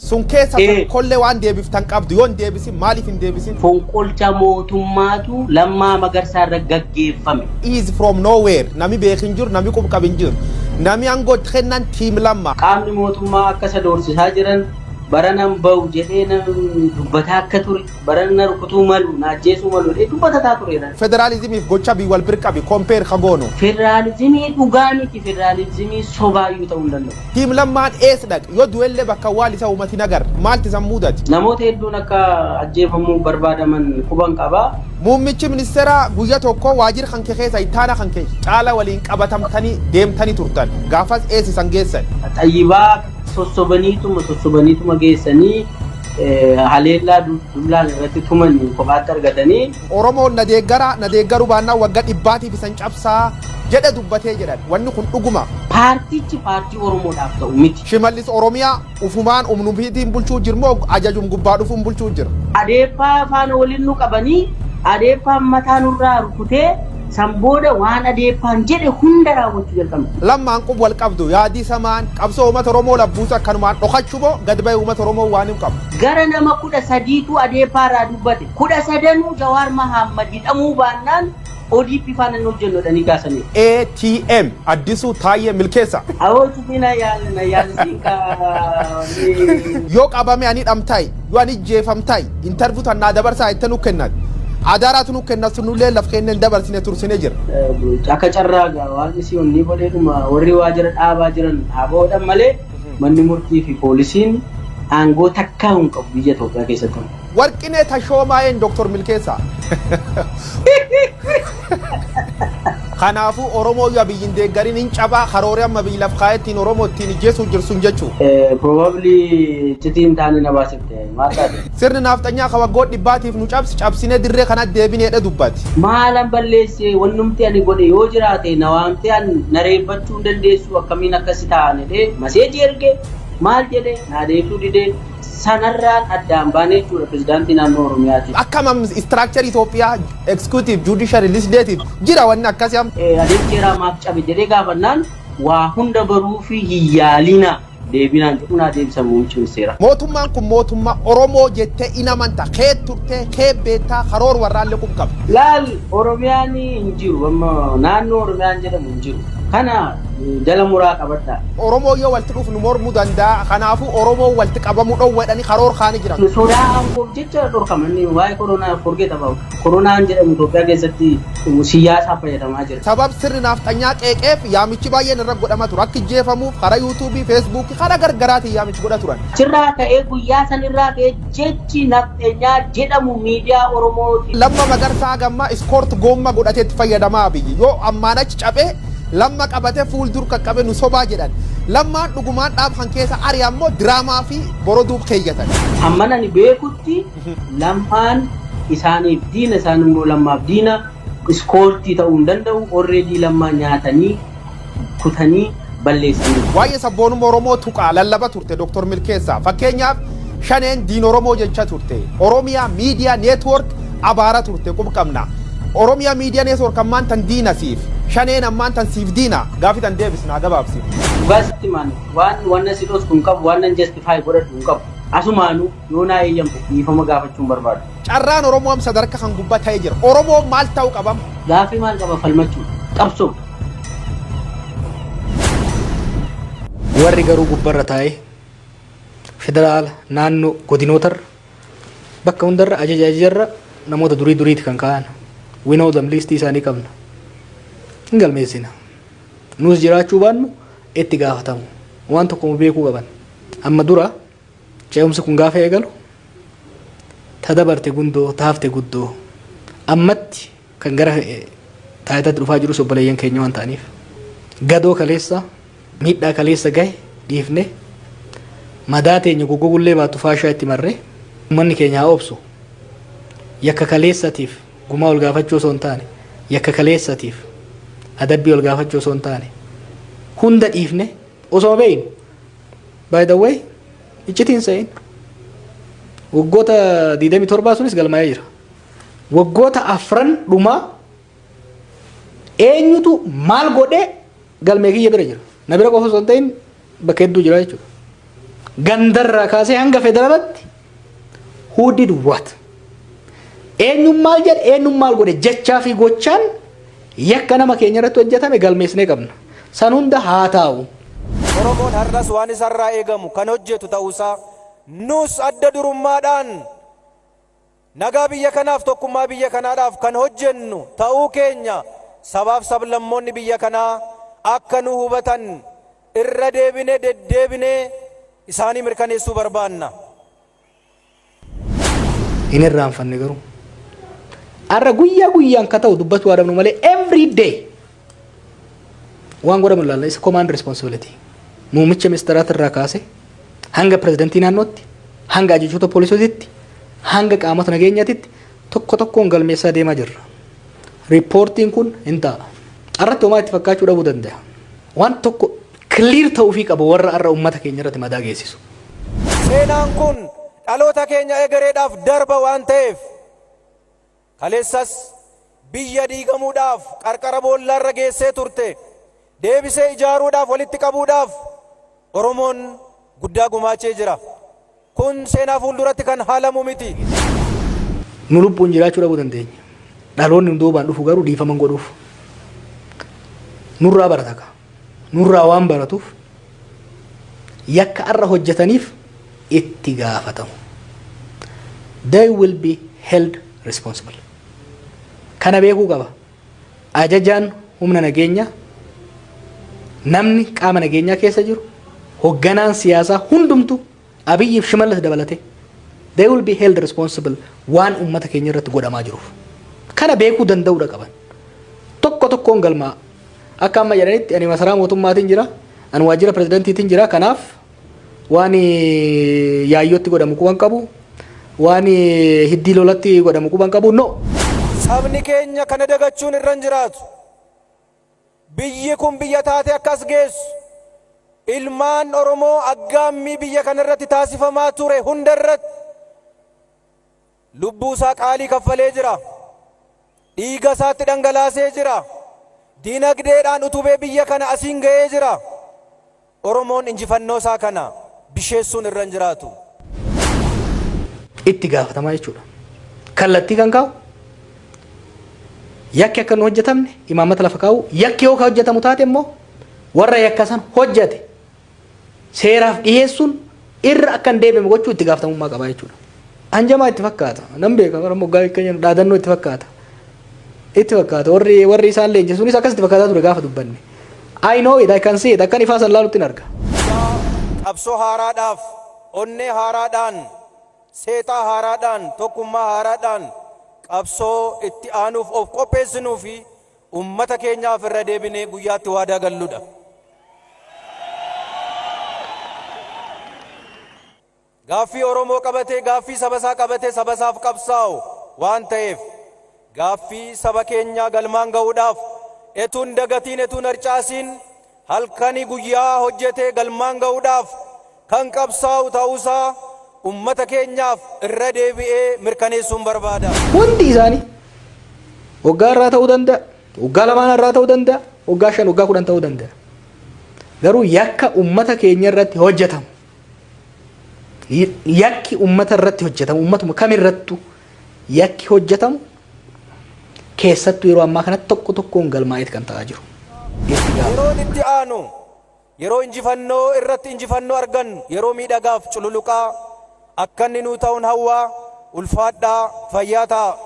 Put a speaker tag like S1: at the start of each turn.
S1: Sun keessa tokkollee waan deebiftan qabdu yoo hin deebisin maaliif hin deebisin?
S2: Fonqolcha mootummaatu Lammaa Magarsaa irra gaggeeffame.
S1: Is from nowhere. Nami beek hin jiru, nami qub qab hin jiru. Nami aangoo itti kennan team Lamma.
S2: Qaamni mootummaa akka isa doorsisaa jiran baranan ba'u jedhee dubbataa akka ture, barana na rukutuu malu, na ajjeesuu malu jedhee dubbatataa tureera.
S1: Federaalizimiif gocha bii wal bir qabi, compare ka goonu.
S2: Federaalizimii dhugaa miti, federaalizimii sobaayyuu ta'uu hin danda'u.
S1: Team Lammaan eessa dhaqe? Yoo du'ellee bakka awwaal isaa uummati hin agarre. Maalti isan mudate?
S2: Namoota hedduun akka ajjeefamuu barbaadaman quban qaba.
S1: Muummichi ministeeraa guyya tokko waajjira kan kee keessa ittaana kan kee caala waliin qabatamtanii deemtanii turtan. Gaafas eessa isan geessan?
S2: Xayyibaa sossobaniituma geessanii haleellaa dullaan irratti tumanii kophaatti argatanii.
S1: Oromoon na deeggaraa, na deeggaruu baannaan wagga dhibbaatiif isan cabsaa jedhe dubbatee jedhan. Wanni kun dhuguma.
S2: Paartichi paartii Oromoodhaaf ta'u miti.
S1: Shimallis Oromiyaa ufumaan umnufiitiin bulchuu jira moo ajajum gubbaa dhufuun bulchuu jira?
S2: Adeeppaa faana waliin nu qabanii adeeppaan mataa nurraa rukutee san booda waan adeeppaan jedhe hunda raawwachuu jalqabne.
S1: Lammaan qub wal qabdu yaadii samaan qabsoo uummata Oromoo labbuusa akkanumaan dhokachuu moo gad ba'e uummata Oromoo waan hin qabu.
S2: Gara nama 13tu adeeppaa irraa dubbate. 13nuu Jawaar Mahaammad hidhamuu baannaan ODP faana hin hojjennu jedhanii kaasaniiru.
S1: ATM Addisuu Taayyee Milkeessa.
S2: Awoo cufiin na yaalisiin ka.
S1: Yoo qabame ani dhamtaay, yoo ani jeefamtaay, interview tan naa dabarsaa itti nu kennan. Adaaraatu nu kenna sunullee laf kenneen dabarsine tursine jira.
S2: Akka carraa gaa waaqni si onnii godheedhuma warri waajjira dhaabaa jiran dhaabaadhaan malee manni murtii fi poolisiin aangoo takkaa hin qabu biyya Itoophiyaa keessatti.
S1: Warqinee Tashoomaa'een Dr. Milkeessaa. Kanaafuu Oromoo yoo biyyi hin deeggarin hin cabaa karooree amma biyyi laf kaayettiin Oromoo ittiin ijjeessuuf jirsu hin jechuu.
S2: Probably iccitiin taane na baasifte maal taate?
S1: Sirni naafxanyaa ka waggoota dhibbaatiif nu cabsi cabsinee dirree kanatti deebineedha dubbati.
S2: Maalan balleessee wannumti ani godhe yoo jiraate na waamtee an na reebbachuu hin dandeessu akkamiin akkasi ta'an jedhee maseejii erge maal jedhe naa deebisuu didee sanarraan addaan baanee jechuudha pirezidaantii naannoo Oromiyaati.
S1: Akkam structure Itoophiyaa executive, judiciary, legislative jira wanni akkasii amma.
S2: Adeemsi seeraa maaf cabe jedhee gaafannaan waa hunda baruu fi hin yaalina deebinaan jedhu naa deebisan muummichi ministeeraa.
S1: Mootummaan kun mootummaa Oromoo jettee in amanta kee turtee kee beektaa karoor warraallee qub qaba.
S2: Laal Oromiyaan hin jiru amma naannoo Oromiyaan jedhamu hin jiru. Kana jala muraa qabadha.
S1: Oromoo yoo walitti dhufu nu mormuu danda'a. Kanaafuu Oromoo walitti qabamuu dhoowwadhanii karoor kaanii jiran.
S2: Sodaa aangoof jecha dhorkama inni waa'ee koronaa forget about. Koronaan jedhamu Itoophiyaa keessatti siyaasaaf fayyadamaa jira.
S1: Sabab sirni naafxanyaa qeeqeef yaamichi baay'een irra godhama ture. Akka ijjeefamuuf karaa yuutuubii, feesbuukii karaa gargaraatiin yaamichi godha turan.
S2: Achirraa ka'ee guyyaa sanirraa ka'ee jechi nafxanyaa jedhamu miidiyaa Oromooti.
S1: Lamma Magarsaa gammaa iskoort goomma godhatee itti fayyadamaa biyyi. Yoo ammaan achi cabee Lamma qabate fuuldur qaqqabe nu sobaa jedhan. Lammaan dhugumaan dhaab kan keessa ari'a ammoo diraamaa fi boroduuf keeyyatan.
S2: Amman ani beekutti Lammaan isaaniif diina isaan immoo Lammaaf diina iskoortii ta'uu hin danda'u already Lammaa nyaatanii kutanii balleessanii.
S1: Waa'ee sabboonummaa Oromoo tuqaa lallaba turte Dr. Milkeessaa. Fakkeenyaaf shaneen diin Oromoo jecha turte. Oromiyaa Miidiyaa Neetwoork abaara turte qub qabna. Oromiyaa Miidiyaa Neetwoork ammaan tan diina siif. Shaneen ammaan tan siif diina. Gaafi tan deebisnaa gabaabsi.
S2: Dhugaa sitti maan waan wanna si dhosku hin qabu waan nan justify godhadhu hin qabu. Asumaanuu yoo naa eeyyamte dhiifama gaafachuun barbaadu.
S1: Carraan Oromoo am sadarkaa kan gubbaa ta'ee jira. Oromoo maal ta'uu qabam?
S2: Gaafii maal qaba falmachuu qabsoo.
S3: Warri garuu gubbarra taa'ee federaala, naannoo, godinootarra bakka hundarra ajaja ajajarra namoota durii duriiti kan ka'an. We know them, listii isaanii qabna. Hin galmeessina. Nus jiraachuu baannu itti gaafatamu. Waan tokko beekuu qaban. Amma dura ce'umsi kun gaafa eegalu ta dabarte gundoo taafte guddoo ammatti kan gara taayitaatti dhufaa jirus obboleeyyan keenya waan ta'aniif gadoo kaleessa miidhaa kaleessa gahe dhiifne madaa teenya goggogullee baattu faashaa itti marree uummanni keenya haa obsu. Yakka kaleessatiif gumaa ol gaafachuu osoo hin taane, yakka kaleessatiif adabbii ol gaafachuu osoo hin taane, hunda dhiifne osoo beeynu. By the way, iccitiin se'in waggoota 27 sunis galmaa'ee jira. Waggoota afran dhumaa eenyutu maal godhee galmee kiyya bira jira. Na bira qofa osoo hin ta'in bakka hedduu jira jechuudha. Gandarraa kaasee hanga federaalatti, who did what? Eenyuun maal jedhe, eenyuun maal godhe, jechaa fi gochaan yakka nama keenya irratti hojjetame galmeessinee qabna. San hunda haa taa'u.
S4: Oromoon har'as waan isarraa eegamu kan hojjetu ta'uusaa, nus adda durummaadhaan nagaa biyya kanaaf, tokkummaa biyya kanaadhaaf kan hojjennu ta'uu keenya sabaaf sablammoonni biyya kanaa akka nu hubatan irra deebinee deddeebinee isaanii mirkaneessuu barbaanna.
S3: Hin irraanfanne garuu. Har'a guyyaa guyyaan ka ta'u dubbachuu haa dhabnu malee, every day waan godhamu ilaalla, isa command responsibility. Muummicha ministeeraati irraa kaase hanga pirezidantii naannootti, hanga ajajoota poolisootitti, hanga qaamota nageenyaatitti tokko tokkoon galmeessaa deemaa jirra. Riippoortiin kun hin ta'a. Har'atti homaa itti fakkaachuu dhabuu danda'a. Waan tokko clear ta'uufii qaba warra har'a uummata keenya irratti madaa geessisu.
S4: Seenaan kun dhaloota keenya egereedhaaf darba waan ta'eef, kaleessas biyya diigamuudhaaf qarqara boollaarra geessee turte deebisee ijaaruudhaaf, walitti qabuudhaaf Oromoon guddaa gumaachee jira. Kun seenaa fuulduratti kan haalamu miti.
S3: Nu lubbuun jiraachuu dhabuu dandeenya. Dhaloonni nu duubaan dhufu garuu dhiifaman godhuuf. Nurraa barata ka. Nurraa waan baratuuf yakka arra hojjetaniif itti gaafatamu. They will be held responsible. Kana beekuu qaba. Ajajaan humna nageenyaa, namni qaama nageenyaa keessa jiru, hogganaan siyaasaa hundumtu, Abiyyiif Shimallis dabalate, they will be held responsible waan uummata keenya irratti godhamaa jiruuf. Kana beekuu danda'uudha qaban. Tokko tokkoon galmaa. Akka amma jedhanitti ani masaraa mootummaatiin jira, ani waajjira pirezidantiitiin jira, kanaaf waan Yaayyootti godhamu quban qabu, waan Hiddii Lolatti godhamu quban qabu, no.
S4: Sabni keenya kana dagachuun irra hin jiraatu. Biyyi kun biyya taate akkas geessu. Ilmaan Oromoo aggaammii biyya kana irratti taasifamaa ture hunda irratti lubbuu isaa qaalii kaffalee jira. Dhiiga isaatti dhangalaasee jira. Dinagdeedhaan utubee biyya kana asiin ga'ee jira. Oromoon injifannoo isaa kana bisheessuun irra hin jiraatu.
S3: Itti gaafatamaa jechuudha. Kallattii kan kaa'u, yakki akka hin hojjetamne imaammata lafa kaa'u, yakki yoo ka hojjetamu taate immoo warra yakka san hojjete seeraaf dhiyeessuun irra akka hin deebine gochuu itti gaafatamummaa qaba jechuudha. Hanjamaa itti fakkaata. Nan beeka, bara moggaa akka jennu dhaadannoo itti fakkaata. Itti fakkaata. Warri isaan leenjisuunis akkas itti fakkaataa ture gaafa dubbanne. I know it, I can see it. Akkan ifaa san laalutti hin arga.
S4: Qabsoo haaraadhaaf, onnee haaraadhaan, seexaa haaraadhaan, tokkummaa haaraadhaan qabsoo itti aanuuf of qopheessinuu fi ummata keenyaaf irra deebinee guyyaatti waadaa galludha. Gaaffii Oromoo qabatee, gaaffii saba isaa qabatee saba isaaf qabsaa'u waan ta'eef, gaaffii saba keenyaa galmaan ga'uudhaaf etuun dagatiin, etuun harcaasiin, halkanii guyyaa hojjetee galmaan ga'uudhaaf kan qabsaa'u ta'uusaa ummata keenyaaf irra deebi'ee mirkaneessuun barbaada.
S3: Hundi isaanii waggaa irraa ta'uu danda'a, waggaa lamaan irraa ta'uu danda'a, waggaa 5, waggaa 10 ta'uu danda'a. Garuu yakka ummata keenya irratti hojjetamu, yakki ummata irratti hojjetamu, ummatuma kamirrattu yakki hojjetamu, keessattuu yeroo ammaa kanatti tokko tokkoon galmaa'eet kan ta'aa jiru. Itti gaafatamu.
S4: Yeroon itti aanu yeroo injifannoo irratti injifannoo argannu, yeroo miidhagaaf cululuqaa akka inni nuu ta'uun hawwaa. Ulfaadhaa, fayyaa ta'a.